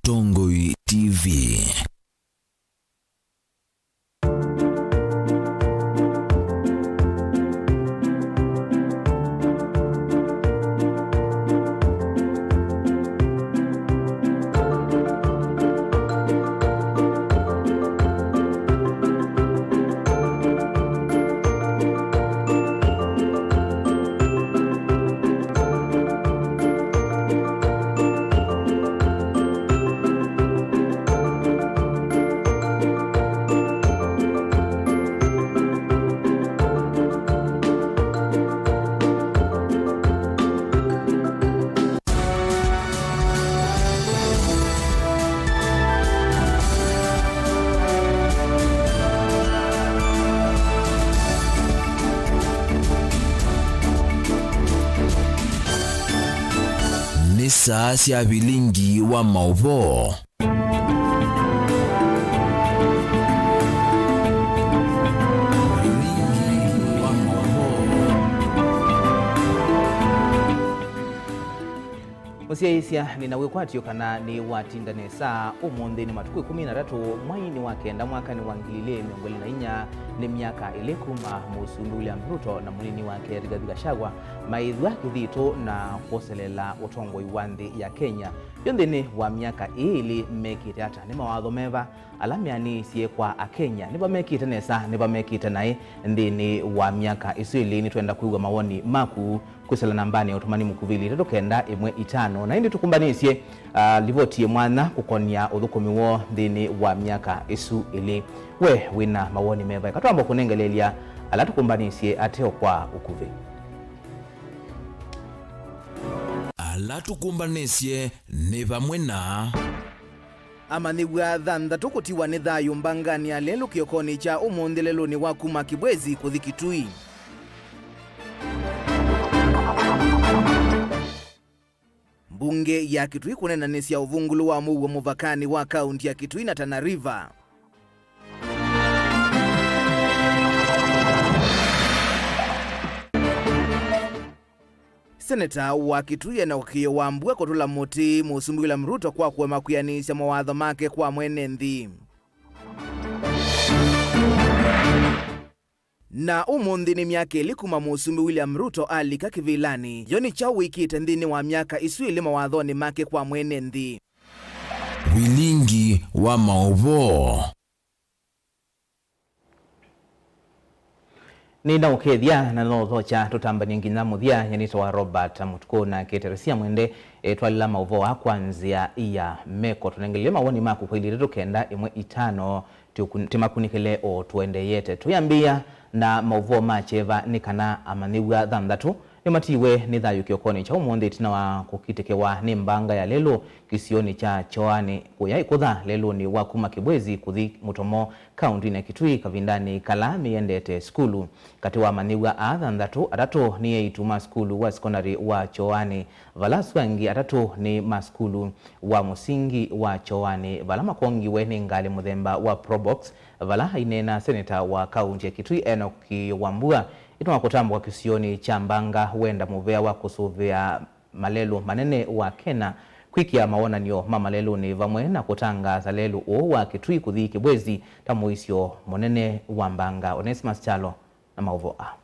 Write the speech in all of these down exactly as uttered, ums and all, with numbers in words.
Ũtongoi T V. Nĩ saa sya vilingi wa maũvoo. Vilingi wa maũvoo. Mũsyaĩĩsya, nĩ na wĩkwatyo kana nĩ watinda nesa. Ũmũnthĩ nĩ matukũ ĩkũmi na atatũ mweinĩ wa kenda mwakanĩ wa ngili ilĩ mĩongo ĩlĩ na inya. Nĩ myaka ĩlĩ kuma Mũsumbĩ William Ruto na mũnini wake Rigathi Gachagua maĩthw'a kĩthitũ na kwoselela ũtongoi wa nthĩ ya Kenya. Yo nthĩnĩ wa myaka ĩĩ ĩlĩ mekĩte ata? Nĩ mawatho meva ala meanĩisye kwa Akenya? Nĩva mekĩte nesa, nĩva mekĩte naĩ nthĩnĩ wa myaka ĩsu ĩlĩ? Nĩtwenda kwĩw'a mawoni maku kwĩsĩla nambanĩ ya ũtũmani mũkuvĩ ilĩ itatũ kenda ĩmwe itano. Na ĩndĩ tũkũmbanĩsye, ah, livoti yĩ mwanya kũkonia ũthũkũmi woo nthĩnĩ wa myaka ĩsu ĩlĩ. We wĩna mawoni meva? Eka twamba kũnengeleelya ala tũkũmbanĩsye ateo kwa ũkuvĩ. Ala tũkũmbanĩsye nĩ vamwe na amanyĩw'a thanthatũ kũtiwa nĩ thayũ mbanganĩ ya lelũ kĩokonĩ kya ũmũnthĩ lelũnĩ wa kuma Kibwezi kũthi Kitui. Mbunge ya Kitui kũnenanĩsya ũvungũlu wa mũuo mũvakanĩ wa kaunti ya Kitui na Tana River. Seneta wa Kitui Enock Wambua kũtũla mũtĩ Mũsumbĩ William Ruto kwa kũema kwĩanĩsya mawatho make kwa mwene nthĩ. Na ũmũnthĩ nĩ myaka ĩlĩ kuma Mũsumbĩ William Ruto alika kĩvĩlanĩ. Yo nĩ kyaũ wĩkĩte nthĩnĩ wa myaka ĩsu ĩlĩ mawathonĩ make kwa mwene nthĩ? Vilingi wa maũvoo. Nĩnaũkethya na noũthokya tũtambany'e nginya mũthya. Nyie nĩtawa Robert Mũtukũ na Keteresia Mwende, e, twalila maũvoo aa kwa nzĩa ya meko. Tũnengelile mawoni maku kwa ilĩ itatũ kenda ĩmwe itano. Tĩũkun-, tĩmakunĩkĩle o tũendeeyete. Tũyambĩĩa na maũvoo ma kyeva nĩ kana amanyĩw'a thanthatũ nĩmatiiwe nĩ thayũ kĩokonĩ kya ũmũnthĩ ĩtina wa kũkitĩkĩwa nĩ mbanga ya lelũ kĩsionĩ kya Kyoani kũya ĩkũtha lelũnĩ wa kuma Kibwezi kũthi Mũtomo kaũntĩnĩ ya Kitui kavindanĩ kala meyendete sukulu. Katĩ wa amanyĩw'a aa thanthatũ, atatũ nĩ eĩtu ma sukulu wa sekondalĩ wa Kyoani, vala asu angĩ atatũ nĩ ma sukulu wa mũsingi wa Kyoani, vala makongiwe nĩ ngalĩ mũthemba wa Probox, vala aineena seneta wa kaunti ya Kitui Enock Wambua ĩtina wa kũtambũka kĩsionĩ kya mbanga wenda mũvea wa kũsũvĩa malelũ manene wa Kenya, kwĩkĩa mawonany'o ma malelũnĩ vamwe na kũtangaasa lelũ ũũ wa Kitui kũthi Kibwezi ta mũisyo mũnene wa mbanga. Onesmus Kyalo na maũvoo aa.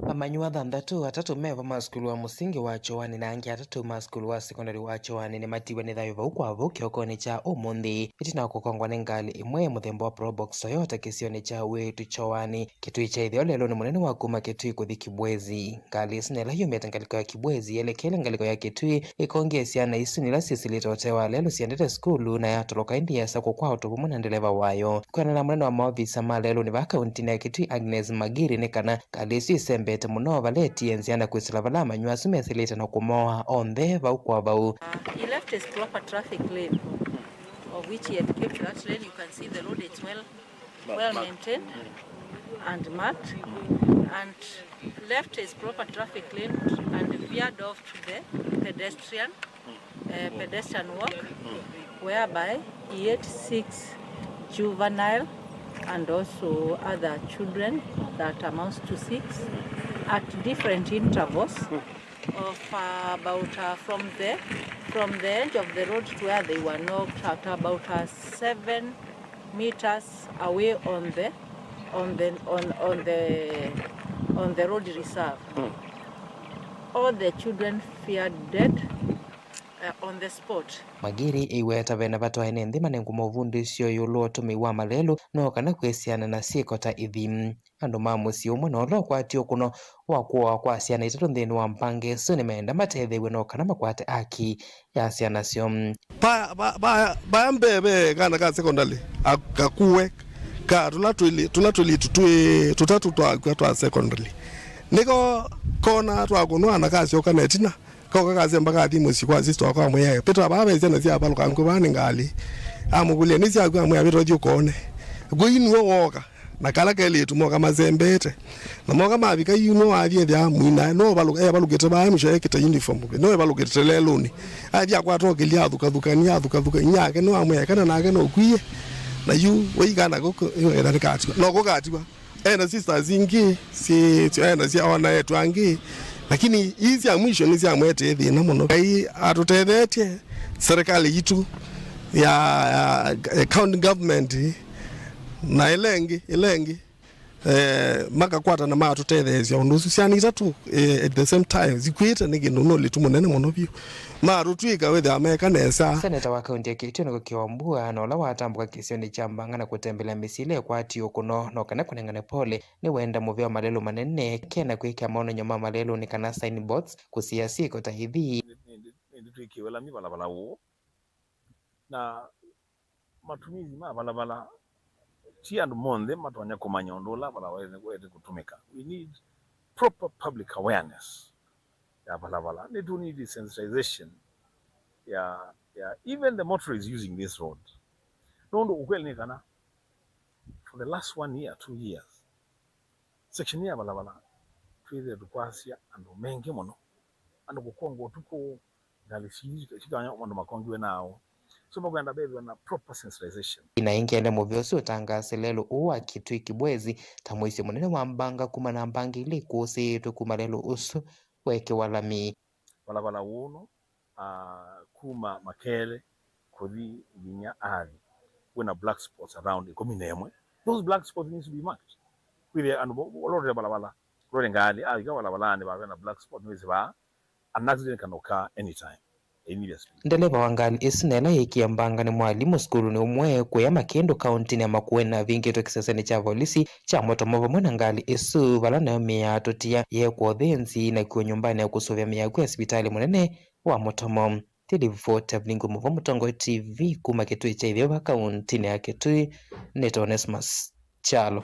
Amanyĩw'a thanthatũ, atatũ me vo ma sukulu wa mũsingi wa Kyoani na angĩ atatũ ma sukulu wa sekondalĩ wa Kyoani nĩmatiwe nĩ thayũ vau kwa vau kĩokonĩ kya ũmũnthĩ ĩtina wa kũkongwa nĩ ngalĩ ĩmwe mũthemba wa Probox Toyota kĩsionĩ kya Wĩĩtu Kyoani, Kitui kya ĩtheo, lelũnĩ mũnene wa kuma Kitui kũthi Kibwezi. Ngalĩ ĩsu nĩ ĩla yumĩte ngalĩko ya Kibwezi yelekele ngalĩko ya Kitui, ĩkongie syana isu nĩ ila syĩsĩlĩte ũtee wa lelũ syendete sukulu na yatoloka ĩndĩ yesa kũkwaa ũtũvũmũ na ndeleva wayo. Kwĩanana na mũnene wa maovisa ma lelũnĩ vaa kauntinĩ ya Kitui, Agnes Magiri, nĩ kana ngalĩ ĩsu ĩsembete mũno vala ĩtie nzĩa na kwĩsĩla vala amanyĩw'a asu mesĩlĩte na kũmoa onthe vau kwa vau. He left his proper traffic lane, of which he had kept that lane. You can see the road is well, well maintained and marked, and left his proper traffic lane and veered off to the pedestrian, uh, pedestrian walk, whereby he ate six juvenile and also other children that amounts to six at different intervals. Of, uh, about, uh, from the, from the edge of the road to where they were knocked at about, uh, seven meters away on the, on the, on, on the, on the road reserve. All the children feared death, uh, on the spot. Magiri eiweta vena vata wa ene nthĩ manengwe maũvundĩsyo ĩũlũ wa ũtũmĩi wa malelũ no kana kwĩsiana na syĩko ta ithi. Andũ ma mũsyĩ ũmwe na ũla ũkwatie ũkũno wa kũawa kwa syana itatũ nthĩnĩ wa mbanga ĩsu nĩmeenda matetheew'e no kana makwate aki ya syana syoo. Vaya, va-, vaya, vaya mbee ve kana ka secondary, a-, kakuwe ka tũla twĩlĩ-, tũla twĩlĩtu twĩ tũtatũ twakw'a twa secondary. Nĩko kona twakũnwa na kasyoka na ĩtina. Koka kasemba kathi mũsyĩ kwa sister wakwa amwĩa, "Peter, vaa ve syana syavalũka nkw'e, vaa nĩ ngalĩ." Amũkũlya, "Nĩ syaku?" Amwĩa, "Peter, ũthi ũkone." Kwĩ yu nĩwe wooka, na kala kelĩtu moka masembete. Na moka mavika yu nĩwe wathi ethĩa amwina, no evalũ-, evalũkĩte vaa mũsyo ekĩte uniform, no evalũkĩte lelũnĩ. Athi akwata ũkĩlya athukathukanĩa, athukathukanĩa yake, nĩwe amwĩa, "Kana nake no kwie." Na yu wĩikana kũkũ, ĩwetha nĩkatiwa. No kũkatiwa. Ena sisters ingĩ, si, si, ena sya wana etu angĩ, lakini ii sya mwisho nĩ syamwetee thĩna mũno. Ngai atũtethetye, serikali yitũ ya, ya, eh, county government na ĩla ĩngĩ, ĩla ĩngĩ, eh, makakwatana matũtetheesya ũndũ ũsu. Syana itatũ, eh, at the same time, sikw'ĩte nĩ kĩndũ nĩ ũlitu mũnene mũno vyũ. Matũtw'ĩka wĩthĩa meka nesa. Seneta wa kaunti ya Kitui Enock Wambua, na ũla watambũka kĩsionĩ kya Mbanga na kũtembelea mĩsyĩ ĩla ĩkwatie ũkũno, no kana kũnengane pole, nĩwenda mũvea malelũ manene kena kwĩkĩa maonany'o ma malelũnĩ kana signboards kũsiĩĩa syĩko ta ithi. Nĩ, nĩ, nĩndĩtwĩkĩwe lami valala ũũ, na matumizi ma valala ti andũ monthe matonya kũmanya ũndũ ũla valala waĩle kũtũmĩka. We need proper public awareness ya valala. Nĩtũ need sensitization ya, ya even the motorists using this road. Nũndũ ukweli nĩ kana for the last one year, two years, section ya valala twĩthĩe tũkwasya andũ mengĩ mũno, andũ kũkonga ũtukũ, ngalĩ sili sikanya andũ makongiwe nao. So makwenda bethwa na proper sensitization. Ĩna ĩngĩ ende mũvea ũsu ũtangaase lelũ ũũ wa Kitui Kibwezi ta mũisyo mũnene wa Mbanga kuma na mbanga ila ikũsĩĩtwe kuma lelũ ũsu wekewa lami. Valala ũũ no, ah, kuma Makele kũthi nginya Athi, wĩna black spots around ĩkũmi na ĩmwe. Those black spots needs to be marked. Kwĩthĩa andũ mo-, mo-, ũlotete valala, ũlotete ngalĩ, avika valalaanĩ vave na black spot, nĩwĩsĩ vaa an accident can occur anytime, any speed. Ndeleva wa ngalĩ ĩsu na ĩla yĩkie mbanga nĩ mwalimũ sukulunĩ ũmwe kũya Makĩndũ kauntinĩ ya Makueni navingĩtwe kĩsesenĩ kya volisi kya Mũtomo vamwe na ngalĩ ĩsu, vala nayo mĩatũtia yeekwa ũthĩnzi na kw'o nyũmbanĩ ya kũsũvĩa mĩaku ya sivitalĩ mũnene wa Mũtomo. Tilivoti Avilingu Mũvo, Mũtongoi T V, kuma Kitui kya Itheo va kauntinĩ ya Kitui, nĩta Onesmus Kyalo.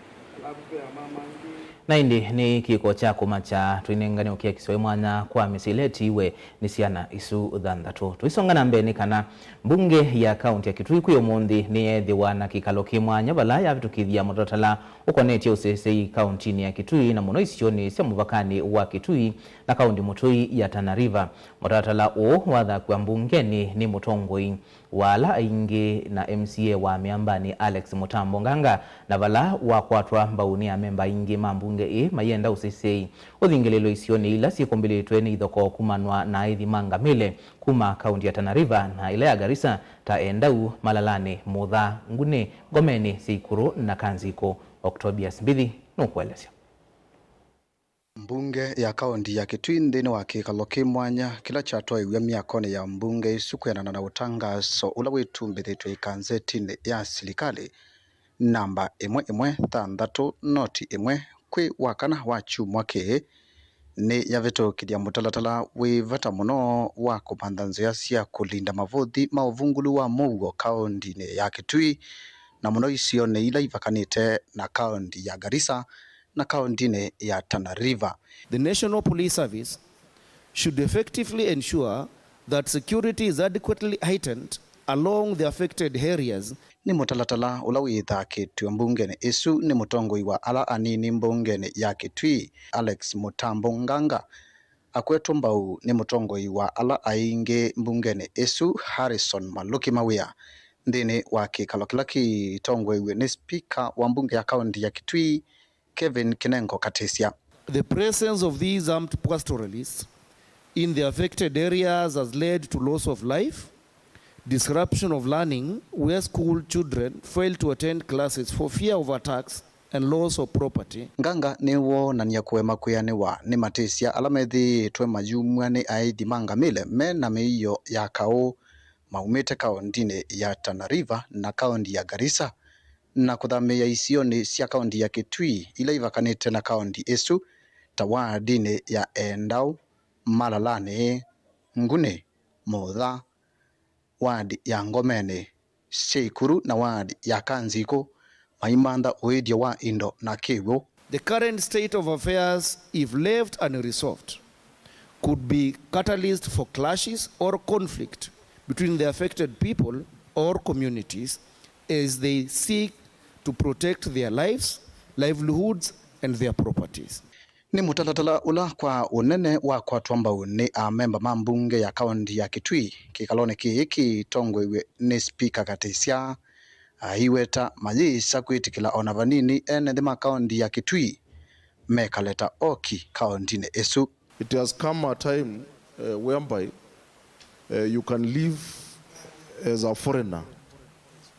Na ĩndĩ nĩ kĩko kya kũmakya tũinengane ũkiakisyo wĩ mwanya kwa mĩsyĩ ĩla ĩtiiwe nĩ syana isu thanthatũ. Tũisonga na mbee nĩ kana mbunge ya kaunti ya Kitui kwĩ ũmũnthĩ nĩyeethĩwa na kĩkalo kĩ mwanya vala yavĩtũkĩthya mũtalatala ũkonetye ũseseĩ kauntinĩ ya Kitui, na mũno isionĩ sya mũvakanĩ wa Kitui na kaunti mũtũi ya Tana River. Mũtalatala ũũ wathakw'a mbungenĩ nĩ mũtongoi wa ala aingĩ na M C A wa Mĩambanĩ Alex Mũtambo Nganga, na vala wakwatwa mbau nĩ amemba aingĩ ma mbunge ĩĩ mayenda ũseseĩ ũthingĩlĩlwe isionĩ ila syĩkũmbĩlĩtwe nĩ ithokoo kumanwa na aĩthi ma ngamĩle kuma kaunti ya Tana River na ĩla ya Garissa ta Endau, Malalanĩ, Mutha, Nguni, Ngomenĩ, Syaikuru na Kanzikũ. Octobius Mbithi nũkũelesya. Mbunge ya kaunti ya Kitui nthĩnĩ wa kĩkalo kĩ mwanya kĩla kyatwaĩw'e myakonĩ ya mbunge ĩsu kwĩanana na ũtangaso ũla wĩtumbĩthĩtwe ĩkanzetinĩ ya silikalĩ namba ĩmwe ĩmwe thanthatũ noti ĩmwe kwĩ wakana wa kyumwa kĩĩ, nĩ yavĩtũkĩthya mũtalatala wĩ vata mũno wa kũmantha nzĩa sya kũlinda mavũthi ma ũvungũlu wa mũuo kaũntinĩ ya Kitui, na mũno isionĩ ila ivakanĩte na kaũnti ya Garissa na kaũntinĩ ya Tana River. The National Police Service should effectively ensure that security is adequately heightened along the affected areas. Nĩ mũtalatala ũla wĩthakĩtw'e mbungenĩ ĩsu nĩ mũtongoi wa ala anini mbungenĩ ya Kitui, Alex Mũtambo Nganga, akwetwe mbau nĩ mũtongoi wa ala aingĩ mbungenĩ ĩsu, Harrison Malũki Mawĩa, nthĩnĩ wa kĩkalo kĩla kĩtongoew'e nĩ spika wa mbunge ya kaunti ya Kitui, Kevin Kinengo Katisya. The presence of these armed pastoralists in the affected areas has led to loss of life, disruption of learning, where school children fail to attend classes for fear of attacks and loss of property. Nganga nĩwoonany'a kũema kwĩanĩwa nĩ matĩsya ala methĩĩtwe mayumw'a nĩ aĩthi ma ngamĩle me na mĩio ya kaũ maumĩte kaũndinĩ ya Tana River na kaũndi ya Garissa, na kũthamĩĩa isionĩ sya kaũndi ya Kitui ila ivakanĩte na kaũndi ĩsu, ta waadinĩ ya Endau, Malalanĩ, Nguni, Mutha, wadi ya Ngomeni, Sheikuru na wadi ya Kanziku, maimantha ũĩthyo wa indo na kĩw'ũ. The current state of affairs, if left unresolved, could be catalyst for clashes or conflict between the affected people or communities as they seek to protect their lives, livelihoods, and their properties. Nĩ mũtalatala ũla kwa ũnene wakwatwa mbau nĩ amemba ma mbunge ya kaũndi ya Kitui kĩkalonĩ kĩĩ kĩtongoew'e nĩ Spika Katisya, aiweta mayĩsa kwĩtĩkĩla ona vanini ene nthĩ ma kaũndi ya Kitui mekale ta oki kaũndinĩ ĩsu. It has come a time, uh, whereby, uh, you can live as a foreigner,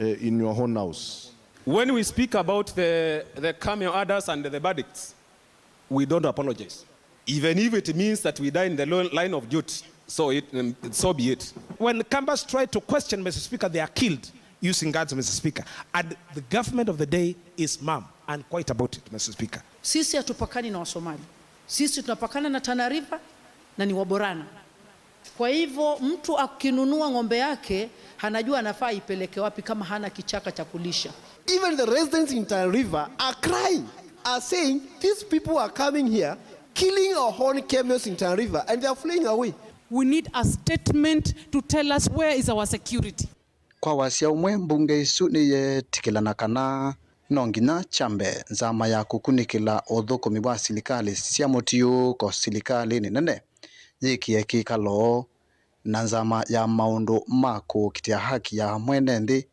uh, in your own house. When we speak about the, the cameo herders and the bandits, we don't apologize. Even if it means that we die in the lo-, line of duty, so it, um, so be it. When Kambas try to question, Mister Speaker, they are killed using guns, Mister Speaker. And the government of the day is mum and quiet about it, Mister Speaker. Sisi hatupakani na Wasomali. Sisi tunapakana na Tana River na ni Waborana. Kwa hivyo, mtu akinunua ng'ombe yake, anajua anafaa aipeleke wapi kama hana kichaka cha kulisha. Even the residents in Tana River are crying, are saying, "These people are coming here, killing our own camels in Tana River, and they are fleeing away." We need a statement to tell us where is our security. Kwa wasya ũmwe, mbunge ĩsu nĩyeetĩkĩlana kana no nginya kyambe nzama ya kũkunĩkĩla ũthũkũmi wa silikalĩ sya mũtiũũko silikalĩnĩ nene yĩkĩe kĩkalo na nzama ya maũndũ ma kũkitĩa haki ya mwene nthĩ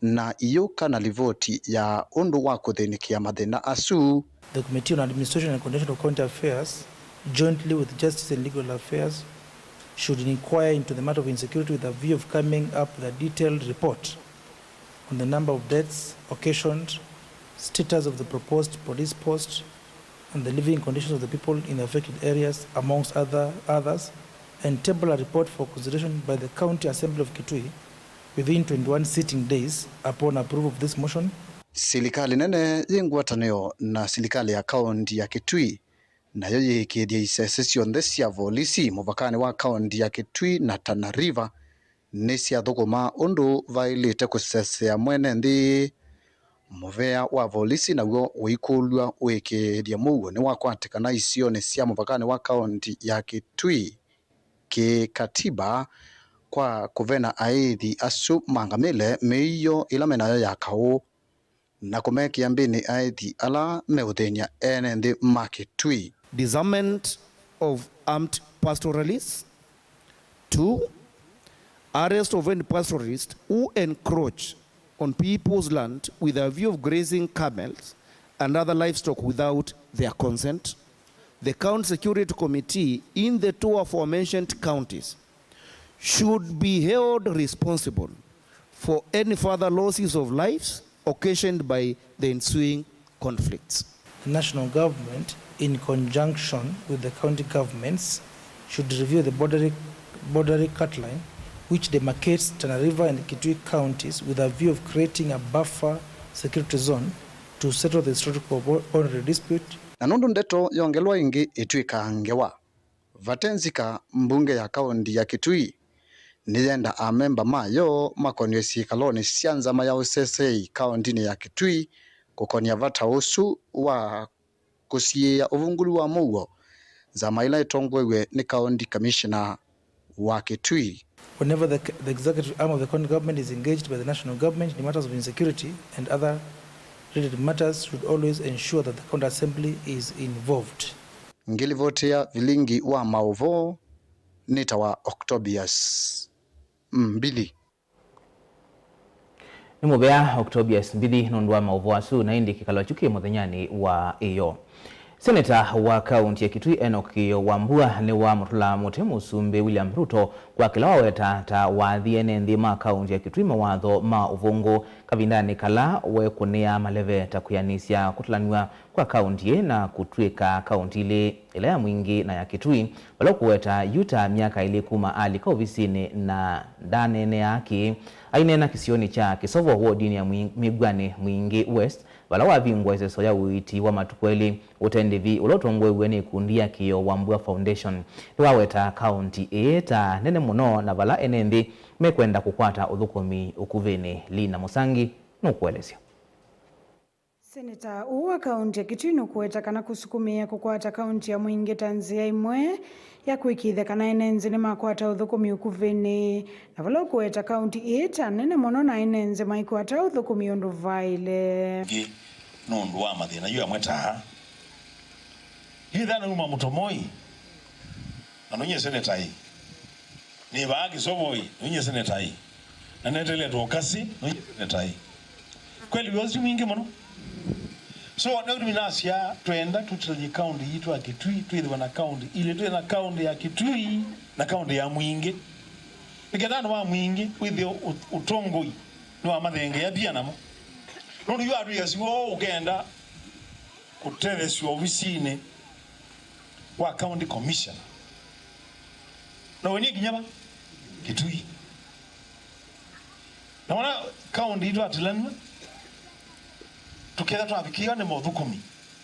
na iyũka na livoti ya ũndũ wa kũthĩnĩkĩa mathĩna asu. The Committee on Administration and Coordination of County Affairs, jointly with Justice and Legal Affairs, should inquire into the matter of insecurity with a view of coming up with a detailed report on the number of deaths occasioned, status of the proposed police post, and the living conditions of the people in the affected areas, amongst other, others, and table a report for consideration by the County Assembly of Kitui within twenty-one sitting days upon approval of this motion. Silikalĩ nene yĩ ngwatanĩo na silikalĩ ya kaũndi ya Kitui nayo yĩĩkĩĩthya isese syonthe sya volisi mũvakanĩ wa kaũndi ya Kitui na Tana River nĩsyathũkũma ũndũ vaĩlĩte kũsesea mwene nthĩ. Mũvea wa volisi naw'o ũikũlw'a ũĩkĩĩthya mũuo nĩwakwatĩkana isionĩ sya mũvakanĩ wa kaũndi ya Kitui kĩ-katiba kwa kũvena aĩthi asu ma ngamĩle mĩio ĩla menayo ya kaũ na kũmekĩa mbĩnĩ aĩthi ala meũthĩny'a ene nthĩ ma Kitui. Disarmament of armed pastoralists. Two, arrest of any pastoralist who encroach on people's land with a view of grazing camels and other livestock without their consent. The County Security Committee in the two aforementioned counties should be held responsible for any further losses of lives occasioned by the ensuing conflicts. The national government, in conjunction with the county governments, should review the boundary, boundary cut line which demarcates Tana River and Kitui counties with a view of creating a buffer security zone to settle the historical bo-, boundary dispute. Na nũndũ ndeto yongelwa ĩngĩ ĩtw'ĩkaa ngewa, vate nzika, mbunge ya kaũndi ya Kitui nĩyenda amemba mayo makonw'e syĩkalonĩ sya nzama ya ũseseei kaũndinĩ ya Kitui kũkonĩa vata ũsu wa kũsiĩĩa ũvungũlu wa mũuo, nzama ĩla ĩtongoew'e nĩ County Commissioner wa Kitui. Whenever the, the executive arm of the county government is engaged by the national government in matters of insecurity and other related matters, should always ensure that the county assembly is involved. Ngĩlivotĩa vilingi wa maũvoo nĩtawa Octobius Mbili. Nĩ mũvea Octobius Mbili nũndũ wa maũvoo asu, na ĩndĩ kĩkalo kyu kĩ mũthenyanĩ wa ĩyoo. Seneta wa kaunti ya Kitui Enock Kĩĩo Wambua nĩwamũtũla mũtĩ Mũsumbĩ William Ruto kwa kĩla waweta ta waathie ene nthĩ ma kaunti ya Kitui mawatho ma ũvũngũ kavindanĩ kala weekũnĩa maleve ta kwĩanĩsya kũtalanw'a kwa kaunti ĩĩ na kũtw'ĩka kaunti ilĩ, ĩla ya Mwingĩ na ya Kitui, vala ũkũweta yu ta myaka ĩlĩ kuma alika ovisinĩ na ndaneeneaa kĩĩ. Aineena kĩsionĩ kya Kĩsovo wodinĩ ya Mwi-, Mĩw'anĩ Mwingĩ West, vala wavingũa ĩseso ya ũiiti wa matukũ elĩ, ũtendĩvi ũla ũtongoew'e nĩ ĩkundi ya Kĩĩo Wambua Foundation nĩwaweta kaunti ĩĩ ta nene mũno na vala ene nthĩ mekwenda kũkwata ũthũkũmi ũkuvĩnĩ. Lina Mũsangi nũkũelesya. Seneta ũũ wa kaunti ya Kitui nũkũweta kana kũsukumĩĩa kũkwata kaunti ya Mwingĩ ta nzĩa ĩmwe ya kũĩkĩĩthya kana ene nthĩ nĩmakwata ũthũkũmi ũkuvĩnĩ, na vala ũkũweta kaunti ĩĩ ta nene mũno na ene nthĩ maikwata ũthũkũmi ũndũ vaĩle. Nthĩ nũndũ wa mathĩna yu amwe ta aa. Yu ĩthĩa nauma Mũtomoi, na nũnyie seneta ĩ. Nĩ vaa Kĩsovoi, nũnyie seneta ĩ. Na neteletwe ũkasi, nũnyie seneta ĩ. Kweli wĩoo ti mwingĩ mũno. So, nĩ ũndũ nasya twenda tũtĩlany'e kaunti yitũ ya Kitui, twĩthĩwa na kaunti ilĩ, twĩthĩwa na kaunti ya Kitui na kaunti ya Mwingĩ. Nĩ kenda andũ ma Mwingĩ wĩthĩe ũ-, ũtongoi nĩwamathengeea pia namo. Nũndũ yu atwĩasya ũkenda kũtethesywa ovisinĩ wa county commissioner. Na ũnie kinya va Kitui. Na wona kaunti itũ atilanw'a, tũketha twavikĩwa nĩ mothũkũmi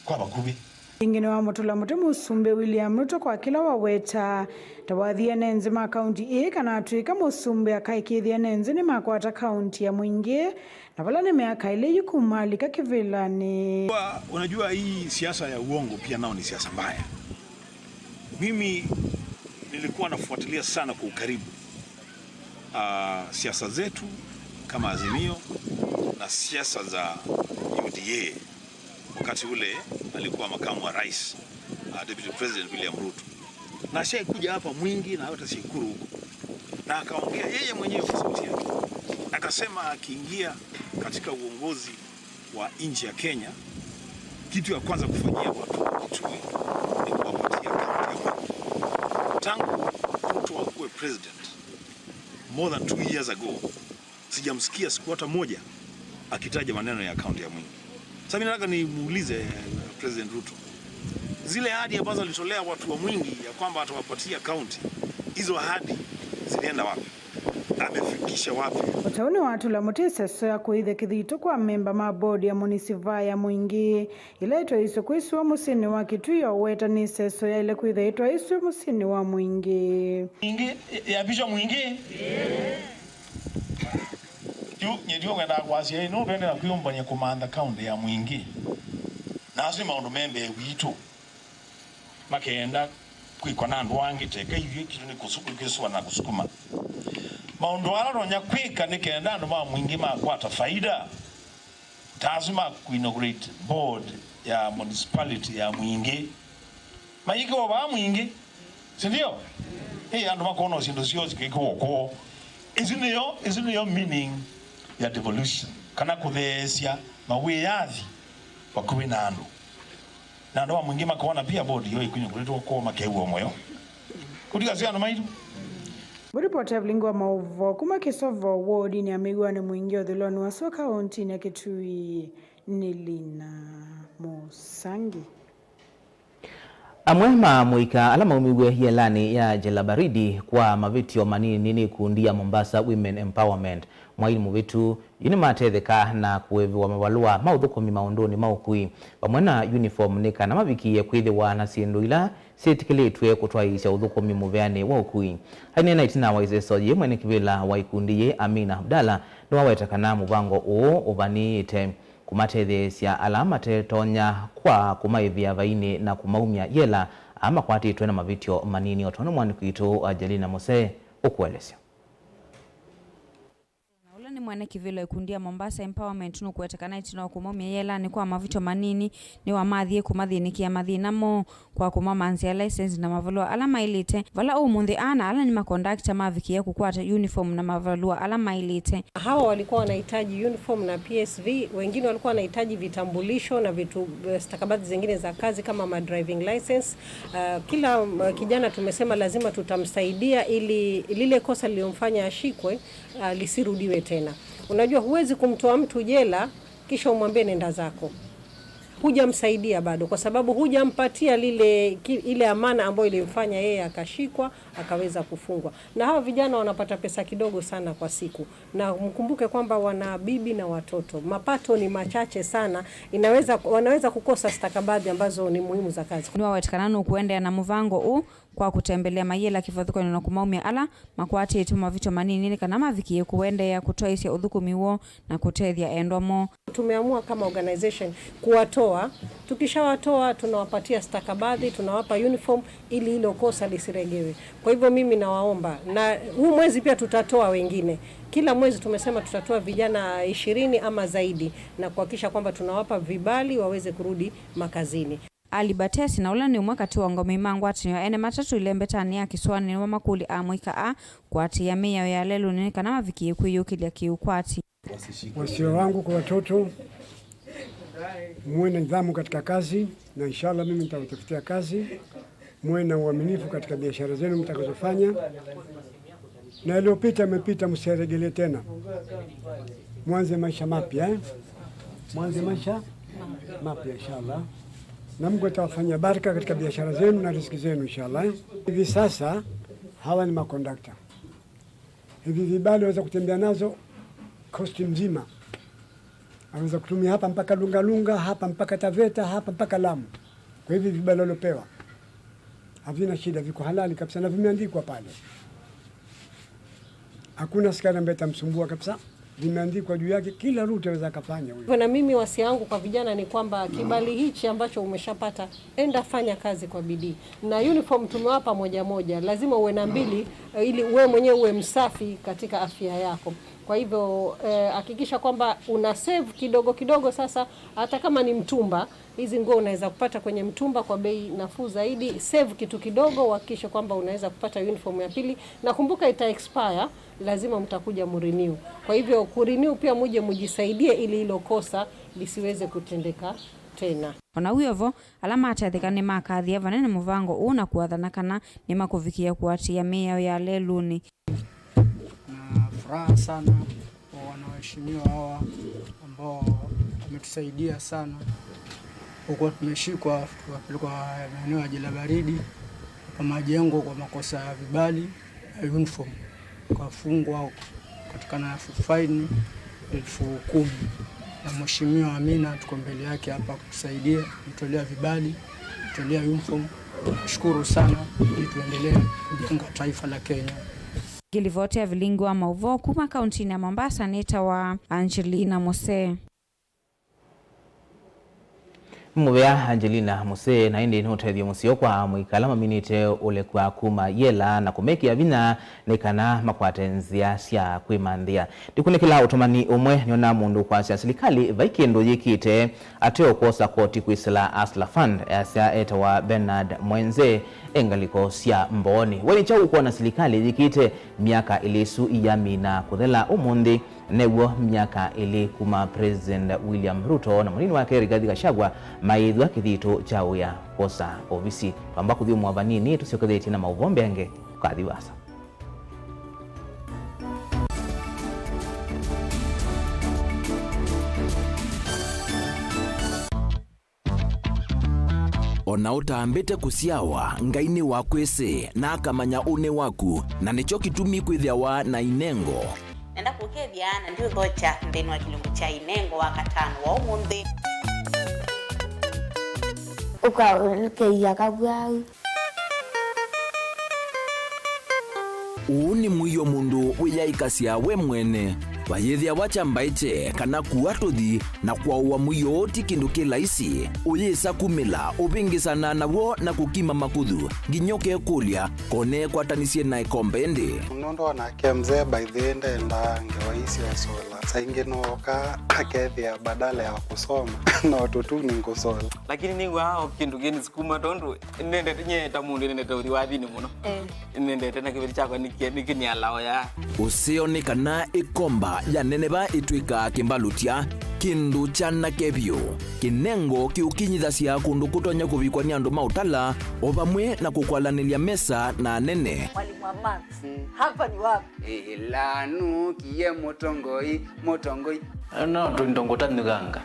kwa vakuvĩ. Ĩngĩ nĩwamũtũla mũtĩ Mũsumbĩ William Ruto kwa kĩla waweta ta wathie ene nthĩ ma kaunti ĩĩ kana atw'ĩka mũsumbĩ akaĩkĩĩthya ene nthĩ nĩmakwata kaunti ya Mwingĩ, na vala nĩ myaka ĩlĩ yu kuma alika kĩvĩlanĩ. Unajua, unajua hii siasa ya uongo pia nao ni siasa mbaya. Mimi nilikuwa nafuatilia sana kwa ukaribu, ah, siasa zetu kama Azimio na siasa za U D A wakati ule alikuwa makamu wa rais, ah, Deputy President William Ruto. Na ashaikuja hapa Mwingi na hata Sikuru huko. Na akaongea yeye mwenyewe kwa sauti yake. Akasema akiingia katika uongozi wa nchi ya Kenya, kitu ya kwanza kufanyia watu wa Kitui ni kuwapatia kaunti ya Mwingi. Tangu Ruto akuwe president, more than two years ago, sijamsikia siku hata moja akitaja maneno ya kaunti ya Mwingi. Sasa mimi nataka nimuulize, eh, President Ruto, zile ahadi ambazo alitolea watu wa Mwingi ya kwamba atawapatia kaunti, hizo ahadi zilienda wapi? Amefikisha wapi? O ta ũu nĩwatũla mũtĩ ĩseso ya kũĩthya kĩthito kwa amemba ma bodi ya mũnisivaa ya Mwingi, ĩla ĩtwaĩĩswe kwĩsĩwa mũsyĩnĩ wa Kitui, oweta nĩ ĩseso yaĩle kwĩthwa ĩtwaĩĩswe mũsyĩnĩ wa Mwingi. Mwingi, ya Bishop Mwingi? Yu, nyie ndiũkwenda kwasya ĩ, nũndũ twendea kwĩyũmbany'a kũmantha kaunti ya Mwingi. Na asu nĩ maũndũ me mbee witũ. Makenda kwĩkwa na andũ angĩ, teka ithyĩ kitũ nĩ kũsu-, kwĩsũa na kũsukuma. Maũndũ ala tonya kwĩka nĩ kenda andũ ma Mwingi makwata faida, ta asu ma kũ-inaugurate board ya municipality ya Mwingi. Mayĩkĩwa vaa Mwingi, si ndio? Ĩ, andũ makona syĩndũ syoo sikĩkĩwa kwoo. Ĩsu nĩyo, ĩsu nĩyo meaning ya devolution, kana kũtheesya mawĩyathi vakuvĩ na andũ. Na andũ ma Mwingi makona pia board yoo ĩkũinauguratĩwa kwoo makew'a mũyo. Kũtika sio andũ maitũ. Mũripota ya vilingi wa maũvoo kuma Kĩsovo wodinĩ ya Mĩw'anĩ Mwingi ũthũĩlonĩ wa Sua kaũntĩnĩ ya Kitui nĩ Lina Mũsangi. Amwe ma amũika ala maumiw'e yĩelanĩ ya Jela Baridi kwa mavĩtyo manini nĩ ĩkundi ya Mombasa Women Empowerment. Mwai mũvĩtu, yu nĩmatetheka na kũĩvĩwa mavalũa ma ũthũkũmi maũndũnĩ ma ũkui, vamwe na uniform, nĩ kana mavikĩĩe kwĩthĩwa na syĩndũ ila syĩtĩkĩlĩtw'e kũtwaĩĩsya ũthũkũmi mũveanĩ wa ũkui. Aineena ĩtina wa ĩseso yĩĩ, mwene kĩvĩla wa ĩkundi yĩĩ, Amina Abdallah, nĩwaweta kana mũvango ũũ ũvanĩĩte kũmatetheesya ala matetonya kwa kũmaĩvĩa vainĩ na kũmaumya yela aa makwatĩtwe na mavĩtyo manini, o tondũ mwandĩki witũ Angelina Mose ũkũelesya. Mwene kĩvĩlo ikundi ya Mombasa Empowerment nũkũweta kana ĩtina wa kũmaumya yĩelanĩ kwa mavĩtyo manini, nĩwamathie kũmathĩnĩkĩa mathĩna moo kwa kũmamanzĩa license na mavalũa ala maĩlĩte, vala ũmũnthĩ ana ala nĩ makondakta mavikĩe kũkwata uniform na mavalũa ala maĩlĩte. Hawa walikuwa wanahitaji uniform na P S V, wengine walikuwa wanahitaji vitambulisho na vitu, eh, stakabadhi zingine za kazi kama ma driving license. Ah, kila, mm, kijana tumesema lazima tutamsaidia ili lile kosa lililomfanya ashikwe, ah, lisirudiwe tena. Unajua, huwezi kumtoa mtu jela kisha umwambie nenda zako. Hujamsaidia bado, kwa sababu hujampatia lile, ki-, ile amana ambayo ilimfanya yeye akashikwa, akaweza kufungwa. Na hawa vijana wanapata pesa kidogo sana kwa siku. Na mkumbuke kwamba wana bibi na watoto. Mapato ni machache sana. Inaweza, wanaweza kukosa stakabadhi ambazo ni muhimu za kazi. Nĩwaweta kana nũkũendeea na mũvango ũũ kwa kũtembelea mayĩela kĩvathũkany'o na kũmaumya ala makwatĩtwe mavĩtyo manini nĩ kana mavikĩe kũendeea kũtwaĩsya ũthũkũmi woo na kũtethya endwa moo. Tumeamua kama organization kuwatoa. Tukishawatoa, tunawapatia stakabadhi, tunawapa uniform ili hilo kosa lisiregewe. Kwa hivyo mimi nawaomba, na huu mwezi pia tutatoa wengine. Kila mwezi tumesema tutatoa vijana ishirini ama zaidi na kuhakikisha kwamba tunawapa vibali waweze kurudi makazini. Ali Batesi, na ũla nĩ ũmwe katĩ wa ngomei ma ngwatanĩo ya ene matatũ ĩlembetanĩ ya kĩsũanĩ, nĩwamakũlya amũika aa kũatĩĩa mĩao ya lelũnĩ nĩ kana mavikĩe kwĩyũkĩlya kĩũkwati. Wasio wangu kwa watoto, muwe na nidhamu katika kazi, na inshallah mimi nitawatafutia kazi. Muwe na uaminifu katika biashara zenu mtakazofanya. Na yaliyopita yamepita, msiyaregelee tena. Mwanze maisha mapya, eh? Mwanze maisha mapya, inshallah. Na Mungu atawafanya baraka katika biashara zenu na riziki zenu, inshallah, eh? Hivi sasa, hawa ni makondakta. Hivi vibali waweza kutembea nazo coast nzima. Anaweza kutumia hapa mpaka Lunga Lunga, hapa mpaka Taveta, hapa mpaka Lamu. Kwa hivi vibali walopewa, havina shida, viko halali kabisa na vimeandikwa pale. Hakuna askari ambaye atamsumbua kabisa. Vimeandikwa juu yake, kila route aweza akafanya huyo. Na mimi wasia wangu kwa vijana ni kwamba kibali hichi ambacho umeshapata, enda fanya kazi kwa bidii. Na uniform tumewapa moja moja, lazima uwe na mbili, eh, ili uwe mwenyewe uwe msafi katika afya yako. Kwa hivyo, eh, hakikisha kwamba una save kidogo kidogo sasa, hata kama ni mtumba, hizi nguo unaweza kupata kwenye mtumba kwa bei nafuu zaidi. Save kitu kidogo, uhakikishe kwamba unaweza kupata uniform ya pili. Na kumbuka ita expire, lazima mtakuja murenew. Kwa hivyo kurenew pia muje mujisaidie ili hilo kosa lisiweze kutendeka tena. Ona wĩ o vo, ala matathĩka nĩmakathie vanene mũvango ũũ na kũathana kana nĩmakũvikĩa kũatĩĩa mĩao ya lelũnĩ. Na furaha sana kwa wanaheshimiwa hawa ambao wametusaidia sana. Huko tumeshikwa, tukapelekwa maeneo ya jela baridi, kwa majengo, kwa makosa ya vibali ya uniform. Tukafungwa, kupatikana na faini elfu kumi. Na Mheshimiwa Amina tuko mbele yake hapa kutusaidia, kutolea vibali, kutolea uniform. Nashukuru sana, ili tuendelee kujenga taifa la Kenya. Ngĩlivoti ya vilingi wa maũvoo kuma kauntinĩ ya Mombasa nĩtawa Angelina Musee. Mũvea Angelina Musee, na ĩndĩ nĩ ũtethyo mũseo kwa amũika ala maminĩte ũlekwa kuma yela na kũmekĩa vinya nĩ kana makwate nzĩa sya kwĩmanthĩa. Ndikunĩkĩla ũtũmani ũmwe nĩona mũndũ kwasya silikalĩ vai kĩndũ yĩkĩte, ateo kwosa koti kwĩsĩla Hustler Fund, easya etawa Bernard Mwenze, e ngalĩko sya Mbooni. We nĩ kyaũ ũkwona silikalĩ yĩkĩte myaka ĩlĩ ĩsu iyamina kũthela ũmũnthĩ? New'o myaka ĩlĩ kuma President William Ruto na mũnini wake Rigathi Gachagua mayĩthwa kĩthito kya wĩa kwosa ovisi. Twamba kũthyũmũa vanini, tũsyokethetye na maũvoo mbeange, ũkathi vaasa. O na ũtambĩte kũsyawa, Ngai nĩwakwĩsĩ, na akamanya ũnĩ waku, na nĩkyo kĩtumi kwĩthĩawa na inengo. Nenda kũkethya, na ndiũthokya nthĩnĩ wa kĩlungu kya inengo wa katano wa ũmũnthĩ. Ũkaũlũkĩia kavwau. Ũũ nĩ mũio mũndũ wĩyaĩkasya we mwene. Vayĩthĩawa kyambaĩkye kana kua tũthi na kwaũa mũio ti kĩndũ kĩ laisi. Ũyĩsa kumĩla, ũvĩngĩsana naw'o na kũkima makuthu, nginya ũkekũlya, kone kwatanisye na ĩkombe ĩndĩ. Nũndũ onake mzee by the way ndendaa ngewa ii sya sola. Saa ingĩ nooka akethĩa badala ya kũsoma no tũtuni ngũsola. Lakini nĩw'aa o kĩndũ kĩnisukuma tondũ nĩnendete, nye ta mũndũ nĩnendete ũthi wathinĩ mũno. Eh. Nĩnendete na kĩveti kyakwa nĩkĩ-, nĩkĩnialaa oya. Ũseo nĩ kana ĩkomba ya neneva ĩtw'ĩkaa kĩmbalũtya, kĩndũ kyanake vyũ. Kĩnengo kĩũkinyithasya kũndũ kũtonya kũvikwa nĩ andũ ma ũtala, o vamwe na kũkwalanĩlya mesa na anene. Mwalimu wa maths, hapa ni wapi? Ĩla nũkie mũtongoi, mũtongoi. No tũindo ngũtanyuganga.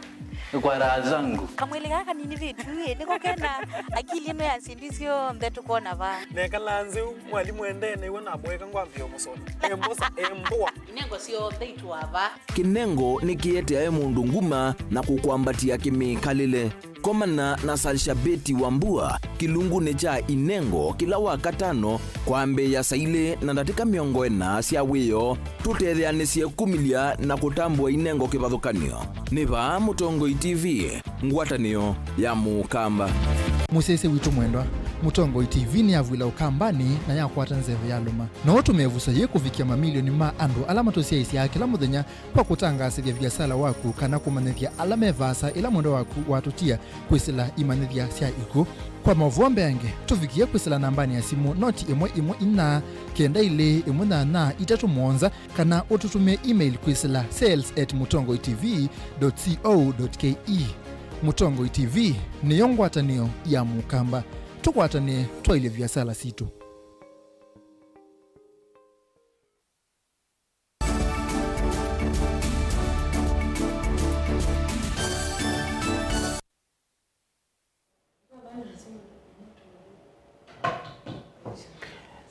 Kwa raha zangu. Kamwĩlĩ gaka nini vitu ĩ, nĩko kena akili ĩno ya syĩndũ syonthe tũkona va. Nekala nzeu, mwalimu endee nĩw'o namwĩka ngwambĩĩa mũsola. Embosa, embũa. Inengo syonthe itũa va. Kĩnengo nĩkĩeteae mũndũ nguma na kũkwambatĩa kĩmĩkalĩle. Komana na Salshabeti Wambua kĩlungunĩ kya Inengo kĩla Wakatano kwambĩĩa saa ilĩ na ndatĩka mĩongo ĩna sya wĩoo, tũtetheanĩsye kumĩlya na kũtambũa Inengo kĩvathũkany'o. Nĩ vaa Mũtongoi T V, ngwatanĩo ya Mũkamba. Mũsyaĩĩsya witũ mwendwa, Mũtongoi T V nĩyavw'ĩla Ũkambanĩ na yakwata nzeve yalũma. No ũtũme ĩvuso yĩĩ kũvikĩa mamilioni ma andũ ala matũsyaĩĩsyaa kĩla mũthenya kwa kũtangaasĩthya viasala waku kana kũmanyĩthya ala me vaasa ĩla mwendwa waku watũtia kwĩsĩla imanyĩthya sya ikw'ũ. Kwa maũvoo mbeange, tũvikĩe kwĩsĩla nambanĩ ya simũ noti ĩmwe ĩmwe inya kenda ilĩ ĩmwe nyanya itatũ mũonza, kana ũtũtũmĩe email kwĩsĩla sales at mũtongoi T V dot co dot K E. Mũtongoi T V nĩyo ngwatanĩo ya Mũkamba. Tũkwatanĩe twaĩlye viasala sitũ.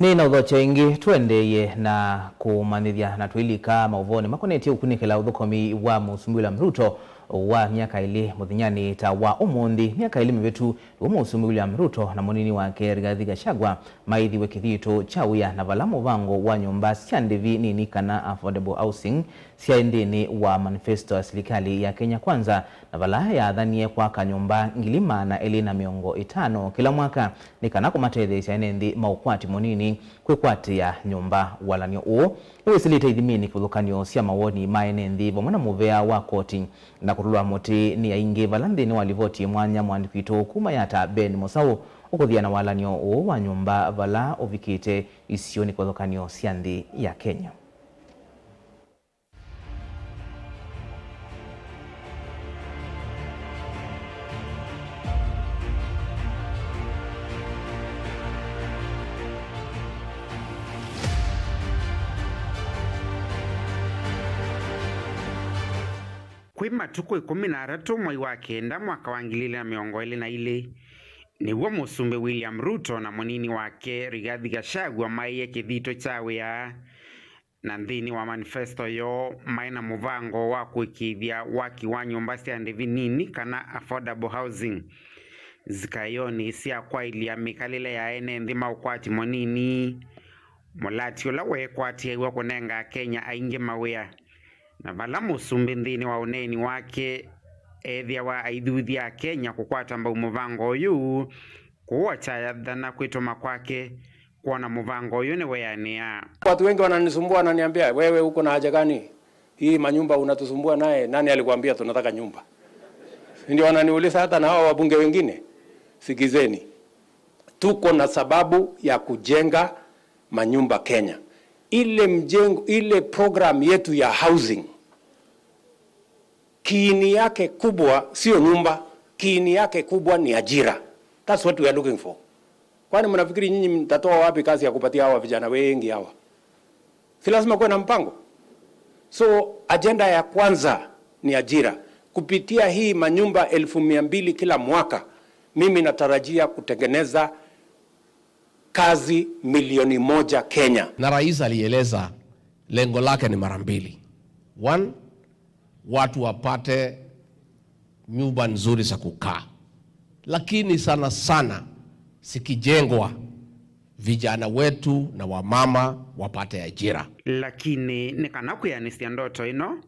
Nĩ na ũthokyo ĩngĩ, tũendeeye na kũmanyĩthya na twĩlika maũvoonĩ makonetye ũkunĩkĩla ũthũkũmi wa Mũsumbĩ William Ruto wa myaka ĩlĩ mũthenyanĩ ta wa ũmũnthĩ. Myaka ĩlĩ mĩvĩtu, nĩw'o Mũsumbĩ William Ruto na mũnini wake Rigathi Gachagua maĩthiwe kĩthito kya wĩa, na vala mũvango wa nyũmba sya ndĩvi nini kana affordable housing syaĩ nthĩnĩ wa manifesto ya silikalĩ ya Kenya Kwanza, na vala yathanie kwaka nyũmba ngili maana elĩ na mĩongo ĩtano kĩla mwaka nĩ kana kũmatetheesya ene nthĩ ma ũkwati mũnini kwĩkwatĩa nyũmba. Walan'yo ũũ nĩwĩsĩlĩte ithiminĩ kĩvathũkany'o sya mawoni ma ene nthĩ vamwe na mũvea wa koti na kũtũlwa mũtĩ nĩ aingĩ, vala nthĩnĩ wa livoti mwanya, mũandĩki witũ kuma Yatta Ben Mũsaũ ũkũthĩa na walan'yo ũũ wa nyũmba vala ũvikĩte isionĩ kĩvathũkany'o sya nthĩ ya Kenya. Kwĩ matukũ ĩkũmi na atatũ mwai wa kenda mwaka wa ngili ilĩ na mĩongo ĩlĩ na ilĩ, nĩw'o Mũsumbĩ William Ruto na mũnini wake Rigathi Gachagua maĩie kĩthito kya wĩa, na nthĩnĩ wa manifesto yoo maĩ na mũvango wa kũĩkĩĩthya waki wa nyũmba sya ndĩvi nini kana affordable housing, zikaĩonĩ sya kwaĩlya mĩkalĩle ya ene nthĩ ma ũkwati mũnini, mũlati ũla weekwatĩaĩw'a kũnenga Akenya aingĩ mawĩa. Na vala mũsumbĩ nthĩnĩ wa ũneeni wake ethĩawa aithuthya Akenya kũkwata mbau mũvango ũyũ, kũũa kyathana kwĩtũma kwake kwona mũvango ũyũ nĩweanĩa. Watu wengi wananisumbua, wananiambia, "Wewe uko na haja gani? Hii manyumba unatusumbua naye, nani alikuambia tunataka nyumba?" Ndio wananiuliza hata na hao wabunge wengine. Sikizeni. Tuko na sababu ya kujenga manyumba Kenya. Ile mjengo, ile program yetu ya housing, kiini yake kubwa sio nyumba, kiini yake kubwa ni ajira. That's what we are looking for. Kwani mnafikiri nyinyi mtatoa wapi kazi ya kupatia hawa vijana wengi hawa? Si lazima kuwe na mpango? So, ajenda ya kwanza ni ajira. Kupitia hii manyumba elfu mia mbili kila mwaka, mimi natarajia kutengeneza kazi milioni moja Kenya. Na rais alieleza lengo lake ni mara mbili. One, watu wapate nyumba nzuri za kukaa. Lakini sana sana zikijengwa, vijana wetu na wamama wapate ajira. Lakini nĩ kana kwĩanĩsya ndoto ĩno,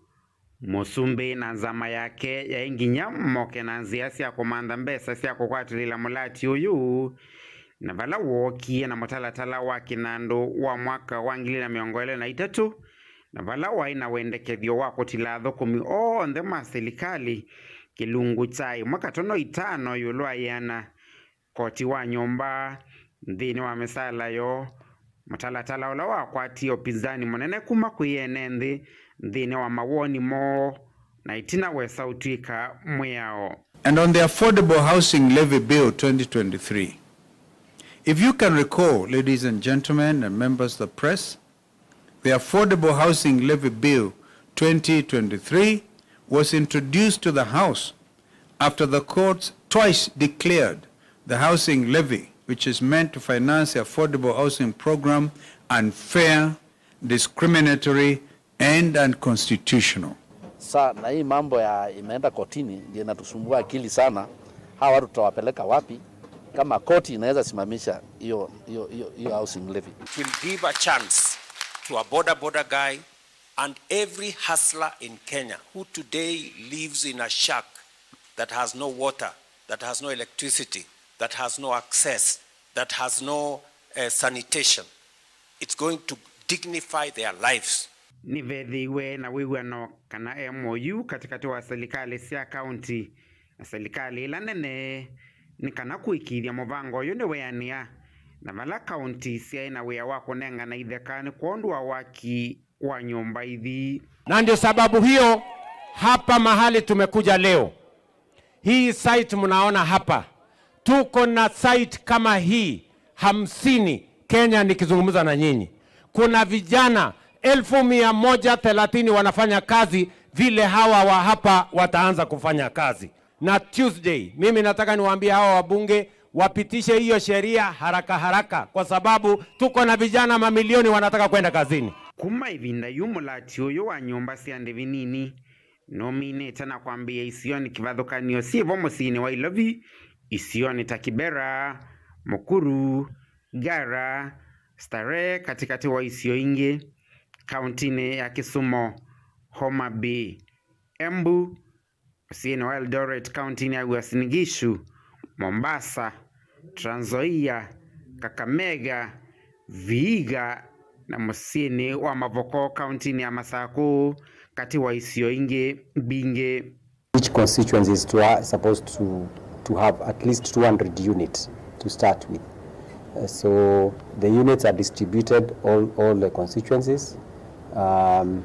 mũsumbĩ na nzama yake yaĩ nginya moke na nzĩa sya kũmantha mbesa sya kũkwatĩlĩla mũlati ũyũ, na vala wookie na mũtalatala wa kĩnandũ wa mwaka wa ngili na mĩongo ĩlĩ na itatũ, na vala waĩ na wendekethyo wa kũtila athũkũmi onthe ma silikalĩ kĩlungu kya ĩmwe katono itano ĩũlũ wa ĩana, koti wa nyũmba nthĩnĩ wa mĩsaala yoo, mũtalatala ũla wakwatie ũpinzani mũnene kuma kwĩ ene nthĩ nthĩnĩ wa mawoni moo, na ĩtina wesa ũtw'ĩka mwĩao. And on the Affordable Housing Levy Bill twenty twenty-three, if you can recall, ladies and gentlemen and members of the press, the Affordable Housing Levy Bill twenty twenty-three was introduced to the House after the courts twice declared the housing levy, which is meant to finance the affordable housing program, unfair, discriminatory, and unconstitutional. Sa na hii mambo ya imeenda kotini ndio inatusumbua akili sana. Hawa watu tutawapeleka wapi kama koti inaweza simamisha hiyo hiyo hiyo hiyo housing levy? It will give a chance to a boda boda guy and every hustler in Kenya who today lives in a shack that has no water, that has no electricity, that has no access, that has no uh, sanitation. It's going to dignify their lives. Nĩvethĩiwe na wĩw'ano kana M O U katĩkatĩ wa silikalĩ sya kaunti na silikalĩ ĩla nene nĩ kana kũĩkĩĩthya mũvango ũyũ nĩweanĩa na vala kaunti syaĩ na wĩa wa kũnengana itheka nĩ kwondũ wa waki wa nyũmba ithi. Na ndio sababu hiyo hapa mahali tumekuja leo, hii site mnaona hapa, tuko na site kama hii hamsini Kenya nikizungumza na nyinyi. Kuna vijana elfu mia moja thelathini wanafanya kazi vile hawa wa hapa wataanza kufanya kazi. Na Tuesday, mimi nataka niwaambie hawa wabunge wapitishe hiyo sheria haraka haraka, kwa sababu tuko na vijana mamilioni wanataka kwenda kazini. Kuma ĩvinda yu mũlati ũyũ wa nyũmba sya ndĩvi nini nũminĩte na kwambĩĩa isionĩ kĩvathũkany'o syĩvo mũsyĩnĩ wa Ilovi, isionĩ ta Kibera, Mukuru, Ngara, Starehe, katĩkatĩ wa isio ingĩ kauntinĩ ya Kisumu, Homa Bay, Embu, mũsyĩnĩ wa Eldoret, kauntinĩ ya Uasin Gishu, Mombasa, Trans Nzoia, Kakamega, Vihiga, na mũsyĩnĩ wa Mavoko, kauntinĩ ya Masakũ, katĩ wa isio ingĩ mbingĩ. Each constituency is to ha- supposed to, to have at least two hundred units to start with. Uh, so the units are distributed all, all the constituencies, um,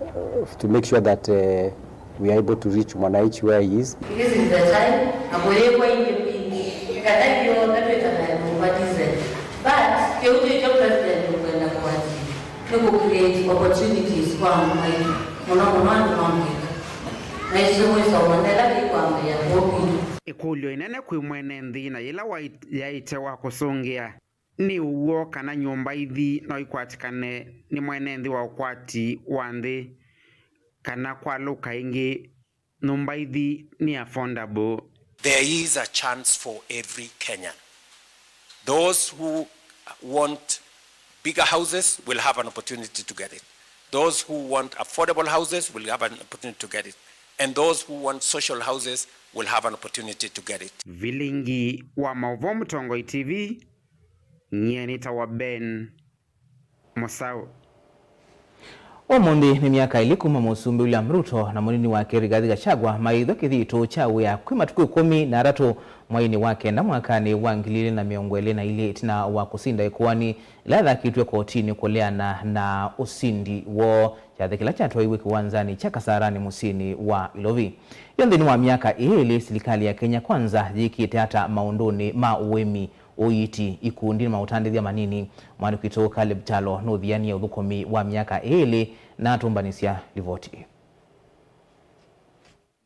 uh, to make sure that uh, we are able to reach mwananchi where he is. This is the time, na kũyĩkwa ingĩ mbingĩ, ĩkata kĩo katwĩtanae nyũmba diesel. But kĩu nĩkyo president ũkwenda kũatia, nĩ kũ create opportunities kwa andũ maitũ, mũno mũno andũ ma mũika. Na icio mwĩsoma ndela kĩkwambĩĩa kũu kwitũ. Ĩkũlyo ĩnene kwĩ mwene nthĩ na yĩla wai- yaĩte wa kũsũngĩa nĩ ũw'o kana nyũmba ithi no ikwatĩkane nĩ mwene nthĩ wa ũkwati wa nthĩ, kana kwalũka ĩngĩ, nyũmba ithi nĩ affordable. There is a chance for every Kenyan. Those who want bigger houses will have an opportunity to get it. Those who want affordable houses will have an opportunity to get it. And those who want social houses will have an opportunity to get it. Vilingi wa Maũvoo Mũtongoi T V, nyie nĩtawa Ben Mũsaũ. Ũmũnthĩ nĩ myaka ĩlĩ kuma Mũsumbĩ William Ruto na mũnini wake Rigathi Gachagua maĩthwa kĩthitũ kya wĩa kwĩ matukũ ĩkũmi na atatũ mweinĩ wa kenda mwakanĩ wa ngili ilĩ na mĩongo ĩlĩ na ilĩ, ĩtina wa kũsinda ĩkoani ĩla yathakĩtw'e kotinĩ kũleana na ũsindi woo, kyathĩ kĩla kyatwaiwe kĩwanzanĩ kya Kasarani mũsyĩnĩ wa Ilovi. Yo nthĩnĩ wa myaka ĩĩ ĩlĩ, silikalĩ ya Kenya Kwanza yĩkĩte ata maũndũnĩ ma ũĩmi, ũiiti, ikundi, na maũtandĩthya manini? Mwandĩki witũ Caleb Kyalo nũthianie ũthũkũmi wa myaka ĩĩ ĩlĩ na atũmbanĩsya livoti ĩĩ.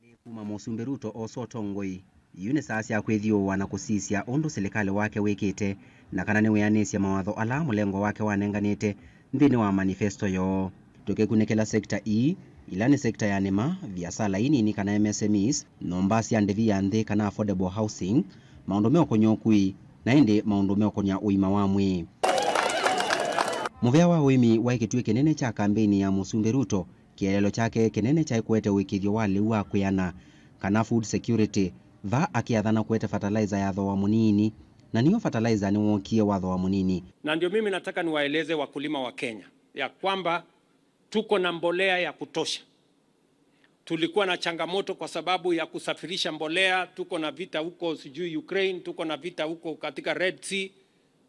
Nĩ kuma Mũsumbĩ Ruto osa ũtongoi, yu nĩ saa sya kwĩthyũũa na kũsisya ũndũ silikalĩ wake wĩkĩte na kana nĩwĩanĩsye mawatho ala mũlengo wake wanenganĩte nthĩnĩ wa manifesto yoo. Tũkĩkunĩkĩla sekta ii, ila nĩ sekta ya nĩma, viasala inini kana M S M Es, nyũmba sya ndĩvi ya nthĩ kana affordable housing, maũndũ meũkũny'a ũkui, na ĩndĩ maũndũ meũkũny'a ũima wa mwĩĩ. Mũvea wa ũĩmi waĩ kĩtuĩ kĩnene kya kambeini ya Mũsumbĩ Ruto. Kĩeleelo kyake kĩnene kyaĩ kũete ũĩkĩĩthyo wa lĩu wa kwĩana, kana food security, va akĩathana kũete fertilizer ya thooa mũnini, na nĩyo fertilizer nĩwookie wa thooa mũnini. Na ndio mimi nataka niwaeleze wakulima wa Kenya ya kwamba tuko na mbolea ya kutosha. Tulikuwa na changamoto kwa sababu ya kusafirisha mbolea, tuko na vita huko sijui Ukraine, tuko na vita huko katika Red Sea,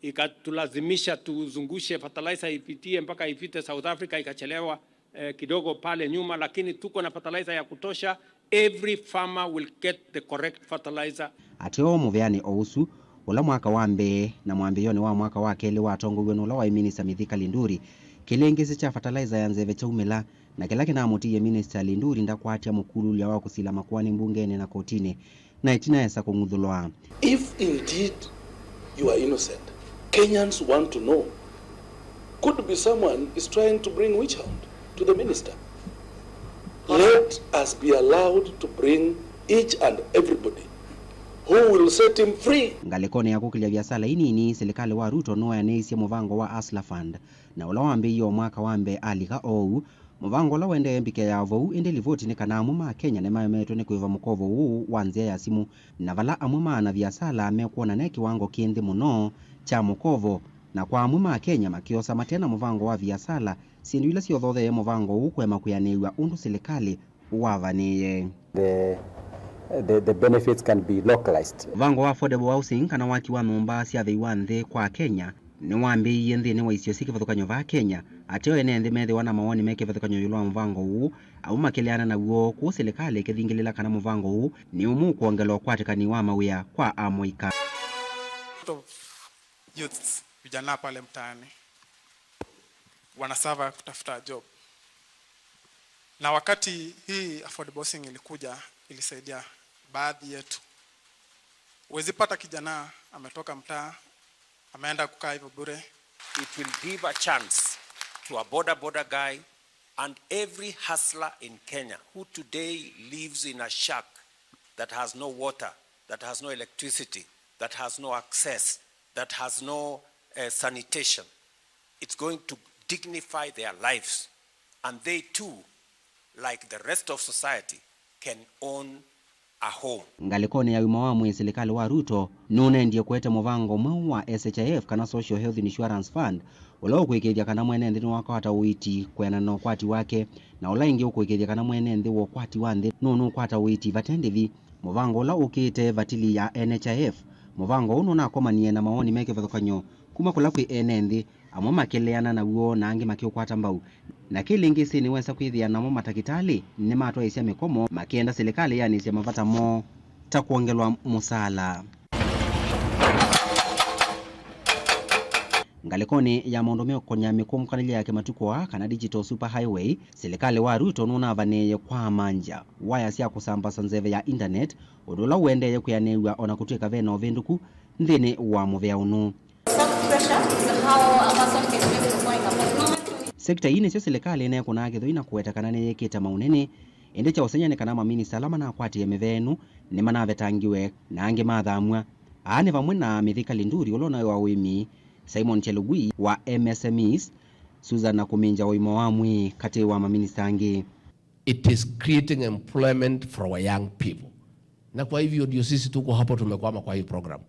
ikatulazimisha tuzungushe fertilizer ipitie mpaka ipite South Africa, ikachelewa eh, kidogo pale nyuma, lakini tuko na fertilizer ya kutosha. Every farmer will get the correct fertilizer. Ateo mũveanĩ o ũsu, ũla mwaka wa mbee na mwambĩĩonĩ wa mwaka wa kelĩ watongoiw'e nĩ ũla waĩ minista Mithika Linturi, kĩlĩngĩsĩ kya fertilizer ya nzeve kyaumĩla, na kĩla kĩnamũtiie minista Linturi ndakwatya mũkululya wa kũsila makoani mbungenĩ na kotinĩ, na ĩtina esa kũng'uthũlwa. If indeed you are innocent, Kenyans want to know, could be someone is trying to bring witch hunt to the minister. Let us be allowed to bring each and everybody who will set him free. Ngalĩkonĩ ya kũkĩlya viasala inini, silikalĩ wa Ruto nĩweanĩisye mũvango wa Hustler Fund, na ũla wambĩĩie o mwaka wa mbee alika oou. Mũvango ũla ũendee mbike ya vau, ĩndĩ livoti nĩ kana amwe ma Kenya nĩmaemetwe nĩ kũĩva mũkovo ũũ wa nzĩa ya simũ, na vala amwe ma anaviasala mekwona ne kĩwango kĩ nthĩ mũno kya mũkovo, na kwa amwe ma Kenya makĩosa mate na mũvango wa viasala, syĩndũ ila syothotheeye mũvango ũũ kũema kwĩanĩĩw'a ũndũ silikalĩ wavanĩĩe. The, the, the benefits can be localized. Mũvango wa affordable housing, kana waki wa nyũmba sya vei wa nthĩ kwa Kenya, nĩwambĩĩie nthĩnĩ wa isio syĩ kĩvathũkany'o vaa Kenya. Ateo ene nthĩ methĩwa na mawoni me kĩvathũkany'o ĩũlũ wa mũvango ũũ, amwe makĩleana naw'o, kũu silikalĩ ĩkĩthingĩlĩla kana mũvango ũũ nĩ ũmwe ũkwongela ũkwatĩkani wa mawĩa kwa amũika. Lot of youths, vijana pale mtaani, wanasava kutafuta job. Na wakati hii affordable housing ilikuja, ilisaidia baadhi yetu. Huwezi pata kijana ametoka mtaa, ameenda kukaa hivyo bure. It will give a chance to a boda boda guy and every hustler in Kenya who today lives in a shack that has no water, that has no electricity, that has no access, that has no, eh, sanitation. It's going to dignify their lives, and they too, like the rest of society, can own a home. Ngalĩkonĩ ya ũima wa mwĩĩ, silikalĩ wa Ruto nũnendie kũete mũvango mweũ wa S H I F, kana Social Health Insurance Fund, ũla ũkũĩkĩĩthya kana mwene nthĩ nĩwakwata ũiiti kwĩanana na ũkwati wake, na ũla ĩngĩ ũkũĩkĩĩthya kana mwene nthĩ wa ũkwati wa nthĩ nũnũkwata ũiiti vate ndĩvi. Mũvango ũla ũkĩte vatili ya N H I F. Mũvango ũũ nũnakomanie na mawoni me kĩvathũkany'o kuma kũla kwĩ ene nthĩ, amwe makĩleana naw'o na angĩ makĩũkwata mbau. Na kĩlĩngĩsĩ nĩwesa kwĩthĩa namo matakĩtalĩ nĩmatwaĩsya mĩkomo makĩenda silikalĩ yanĩsye mavata moo ta kwongelwa mũsaala. Ngalĩkonĩ ya maũndũ meũkonya mĩkũmũkanĩlya ya kĩmatukũ aa, kana digital super highway, silikalĩ wa Ruto nũnavanĩĩe kwamangya waya sya kũsambasa nzeve ya internet, ũndũ ũla ũendee kwĩanĩĩw'a o na kũtw'ĩka ve na ũvĩndũku nthĩnĩ wa mũvea ũnũ. Soft pressure is how a person can make the point. Sekta ii nĩsyo silikalĩ ĩneekũnaa kĩthũi na kũweta kana nĩyĩkĩte maũnene, ĩndĩ kya ũsengy'a nĩ kana maminista ala manakwatie mĩvea ĩno nĩmanavetangiwe na angĩ mathamw'a. Aa nĩ vamwe na Mithika Linturi, ũla ũnaĩ wa ũĩmi, Simon Chelugui wa M S M Es, Susan Nakhumicha wa ũima wa mwĩĩ, katĩ wa maminista angĩ. It is creating employment for our young people. Na kwa hivyo ndio sisi tuko hapo, tumekwama kwa hii program.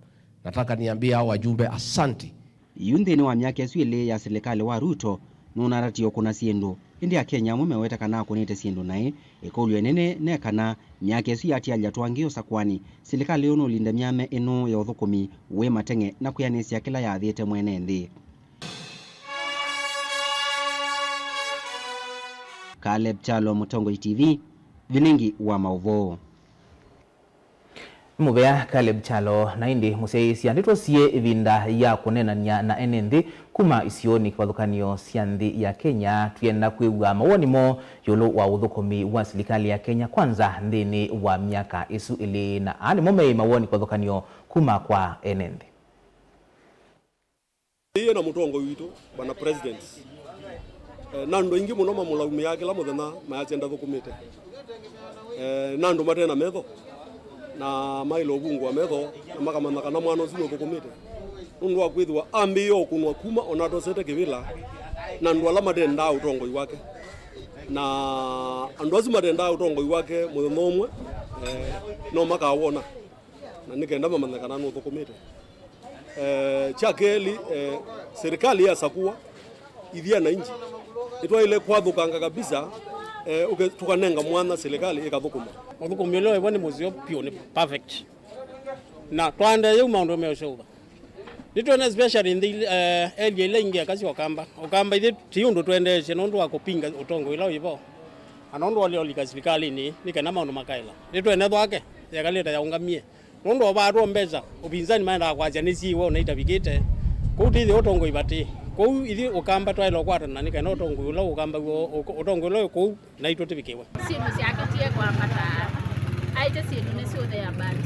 Nataka niambie hao wajumbe asante. Yu nthĩnĩ wa myaka ĩsu ĩlĩ ya silikalĩ wa Ruto, nũnatatie ũkũna syĩndũ. Ĩndĩ Akenya amwe meweta kana akũnĩte syĩndũ naĩ. Ĩkũlyo ĩnene ne kana myaka ĩsu yatialya twangĩ ũsakũanĩ, silikalĩ ũũ nũlinde myame ĩno ya ũthũkũmi wĩ mateng'e na kwĩanĩsya kĩla yathĩte mwene nthĩ. Caleb Kyalo, Mũtongoi T V, vilingi wa maũvoo. Nĩ mũvea Caleb Kyalo. Na ĩndĩ mũsyaĩĩsya, nĩtwosie ĩvinda ya kũneenany'a na ene nthĩ kuma isionĩ kĩvathũkany'o sya nthĩ ya Kenya, twĩenda kwĩw'a mawoni moo ĩũlũ wa ũthũkũmi wa silikalĩ ya Kenya Kwanza nthĩnĩ wa myaka ĩsu ĩlĩ. Na aa nĩmo meĩ mawoni kĩvathũkany'o kuma kwa ene nthĩ. Ĩĩ na mũtongoi witũ, Bwana President. Eh, na andũ aingĩ mũno mamũlaumĩaa kĩla mũthenya mayasya ndathũkũmĩte. Eh, na andũ mate na metho, na maĩle ũvungũa metho, na makamanya kana mwana ũsu nũthũkũmĩte. Nũndũ wa kwĩthĩwa ambĩĩe ũkũnwa kuma ona atosete kĩvĩla, Na andũ ala matendaa ũtongoi wake, na andũ asu matendaa ũtongoi wake mũthenya ũmwe, eh, no makawona, na nĩ kenda mamanye kana nũthũkũmĩte. Eh, kya kelĩ, eh, serikali yasakũwa, ithyĩ ananchi nĩtwaĩle kwathũkanga kabisa, eh, ũke-, tũkanenga mwanya serikali ĩkathũkũma. Mũthũkũmi ũla wĩvo nĩ mũseo vyũ, nĩ perfect. Na twaendee yĩu maũndũ meũseũva. Nĩtwona especially nthĩ ile, eh, area ila ingĩ eka sya Ũkamba. Ũkamba ithyĩ ti ũndũ twendeesye nũndũ wa kũpinga ũtongoi ũla wĩvo. Na nũndũ wa ũlika silikalĩnĩ, nĩ kana maũndũ makaĩla. Nĩtwene thwake, yekalĩte yaũngamie. Nũndũ wa ũvaatwa mbesa, ũpinzani maendaa kwasya nĩsyĩwe na itavikĩte. Kũu ti ithyĩ ũtongoi vati. Kũu ithyĩ Ũkamba twaĩle ũkwatana nĩ kana ũtongoi ũla Ũkamba w'o, ũtongoi ũla wĩ kũu naitũ tũvikĩwe. Syĩndũ syakĩtie kwambata, aĩtye syĩndũ nĩsyũthea, but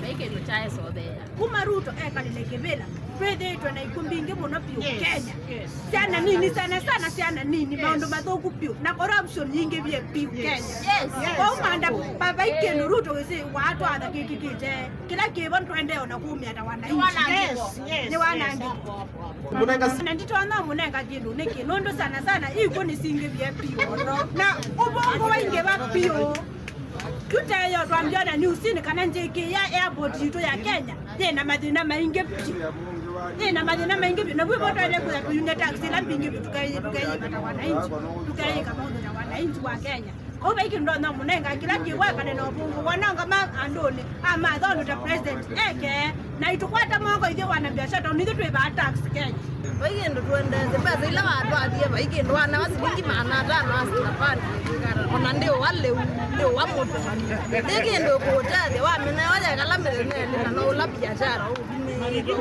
vai kĩndũ kyaesa ũthea. Kuma Ruto ekalĩle kĩvĩla, twĩthĩĩtwe na ikw'ũ mbingĩ mũno vyũ Kenya. Syana nini, sana sana syana nini, maũndũ mathũku vyũ, na corruption yingĩvie vyũ Kenya. Kwoou manda, vai kĩndũ Ruto wĩsĩ watwatha kĩkĩkĩte, kĩla kĩvo twendee ona kumya ta wananchi. Nĩ wanangĩko. Na nditonya mũnenga kĩndũ nĩkĩ, nũndũ sana sana ikw'ũ nĩsingĩvie vyũ. Na ũvũngũ waingĩva vyũ. Tũteyo twambiona newsinĩ kana J K I airport yitũ ya Kenya yĩ na mathĩna maingĩ vyũ. Yĩ na mathĩna maingĩ vyũ. Na vw'o twaĩle kwĩtha tũyumya tax ila mbingĩ vyũ, tũkeyĩva ta wananchi. Tũkeyĩka maũndũ ta wananchi wa Kenya. Kwoou vai kĩndũ ndonya mũnenga kĩla kĩwekane na ũvũngũ wananga ma andũnĩ, amatha ũndũ ta president eke, na itũkwata moko ithyĩ wana biashara, tondũ ithyĩ twĩvaa tax Kenya. Vai kĩndũ tũendete, mbesa ila watwathie, vai kĩndũ wanewa silingi maana atano asitapani, ona ndĩũwa lĩu, ndĩũwa mũtu. Ndĩ kĩndũ kũũtethya, wamĩnewa yekala mĩthenyanĩ, na no ũla biashara ũthimĩĩtwe.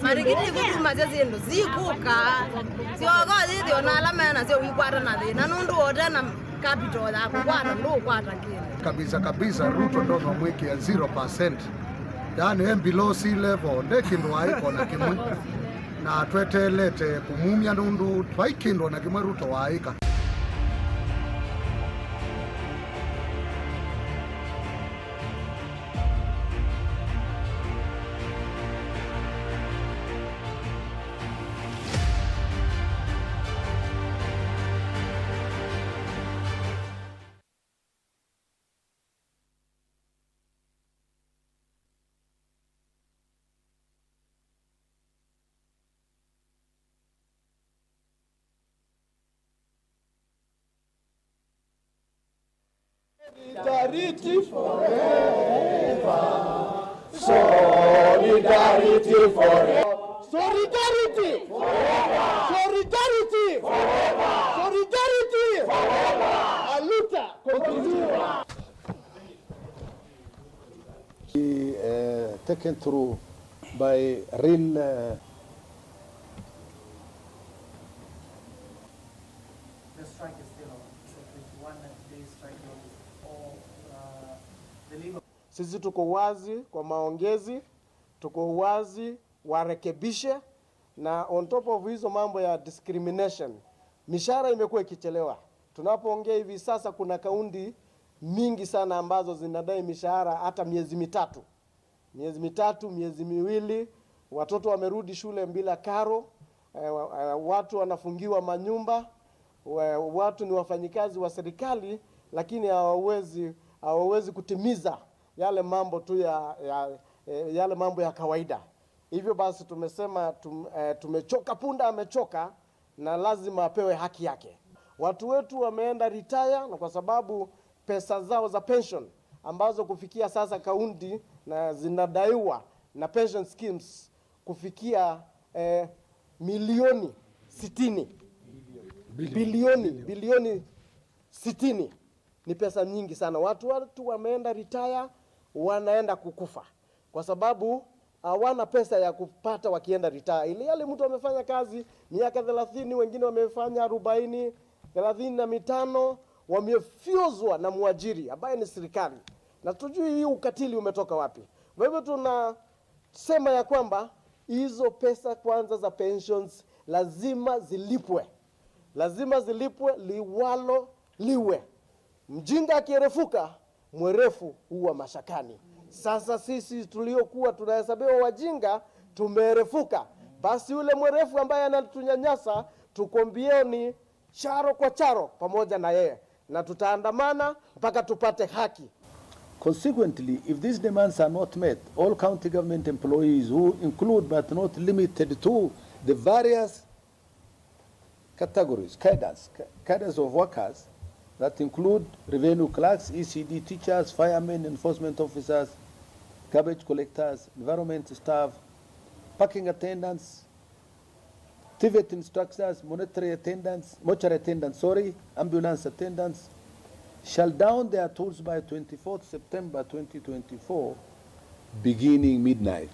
Marikiti kũtumasya syĩndũ sikũka, syoko yĩthĩo na ala menasyo wikwata na thĩna, nũndũ wote na capital ya kũkwata ndũũkwata kĩndũ. Kabisa kabisa, Ruto ndono mwĩkĩa zero percent. Yaani, e below sea level, nde kĩndũ waĩka ona kĩmwe. Na tweteelete kũmumya nũndũ vai kĩndũ ona kĩmwe Ruto waĩka. Solidarity forever. Solidarity forever. Solidarity forever. Solidarity forever. Solidarity forever. Aluta continua. Be, uh, taken through by real, uh, The strike is still on. It's a twenty-one day strike notice. All, uh, the legal Sisi tuko wazi kwa maongezi, tuko wazi warekebishe, na on top of hizo mambo ya discrimination, mishahara imekuwa ikichelewa. Tunapoongea hivi sasa, kuna kaunti mingi sana ambazo zinadai mishahara hata miezi mitatu. Miezi mitatu, miezi miwili, watoto wamerudi shule bila karo, eh, wa-, eh, watu wanafungiwa manyumba, wa-, watu ni wafanyikazi wa serikali, lakini hawawezi, hawawezi kutimiza yale mambo tu ya, ya, eh, yale mambo ya kawaida. Hivyo basi tumesema tum-, eh, tumechoka, punda amechoka, na lazima apewe haki yake. Watu wetu wameenda retire, na kwa sababu pesa zao za pension ambazo kufikia sasa kaunti na zinadaiwa na pension schemes kufikia, eh, milioni sitini. Bilioni, bilioni sitini. Ni pesa nyingi sana. Watu, watu wameenda retire, wanaenda kukufa kwa sababu hawana pesa ya kupata wakienda retire. Ile yale mtu amefanya kazi miaka thelathini, wengine wamefanya arobaini, thelathini na mitano, wamefyozwa na mwajiri ambaye ni serikali. Na tujui hii ukatili umetoka wapi. Kwa hivyo tunasema ya kwamba hizo pesa kwanza za pensions lazima zilipwe. Lazima zilipwe, liwalo liwe. Mjinga akierefuka, mwerefu huwa mashakani. Sasa sisi tuliokuwa tunahesabiwa wajinga, tumeerefuka. Basi yule mwerefu ambaye anatunyanyasa, Tuko mbioni charo kwa charo pamoja na yeye, na tutaandamana mpaka tupate haki. Consequently, if these demands are not met, all county government employees who include but not limited to the various categories, cadres, ca-, cadres of workers that include revenue clerks, E C D teachers, firemen, enforcement officers, garbage collectors, environment staff, parking attendants, TVET instructors, mortuary attendants, mortuary attendants, sorry, ambulance attendants, shall down their tools by twenty-fourth September twenty twenty-four, beginning midnight.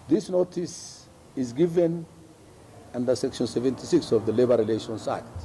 This notice is given under Section seventy-six of the Labor Relations Act.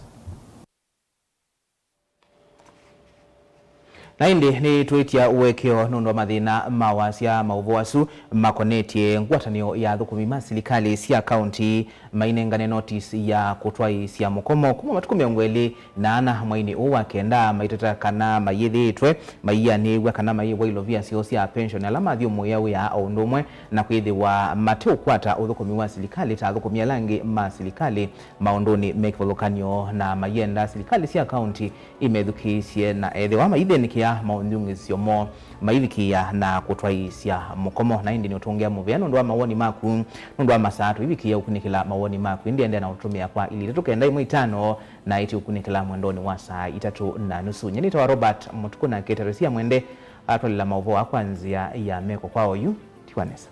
Na ĩndĩ nĩtwĩtya ũekeo nũndũ wa mathĩna ma wasya maũvoo asu makonetye ngwatanĩo ya athũkũmi ma silikalĩ sya kaunti mainengane notisi ya kũtwaĩĩsya mũkomo kuma matukũ mĩongo ĩlĩ na ana mweinĩ ũũ wa kenda, maiteta kana mayĩthĩĩtwe maianĩw'a kana mayĩwa ilovia syoo sya pension ala mathyũmũĩa wĩa o ũndũ ũmwe na kwĩthĩwa mateũkwata ũthũkũmi wa silikalĩ ta athũkũmi ala angĩ ma silikalĩ maũndũnĩ me kĩvathũkany'o, na mayenda silikalĩ sya kaunti imethukĩĩsye na ethĩwa maithĩnĩkĩa maũngyungĩsyo moo maivikĩĩa na kũtwaĩĩsya mũkomo. Na ĩndĩ nĩũtũngĩa mũvea nũndũ wa mawoni maku nũndũ wa masaa tũivikĩĩa ũkunĩkĩla mawoni maku. Ĩndĩ endeea na ũtũtũmĩa kwa ilĩ itatũ kenda ĩmwe itano na ĩtĩ ũkunĩkĩla mwendonĩ wa saa itatũ na nusu. Nyie nĩtawa Robert Mũtukũ na Ketarisia Mwende atwalĩla maũvoo aa kwa nzĩa ya meko kwa oyu. Tiwa nesa.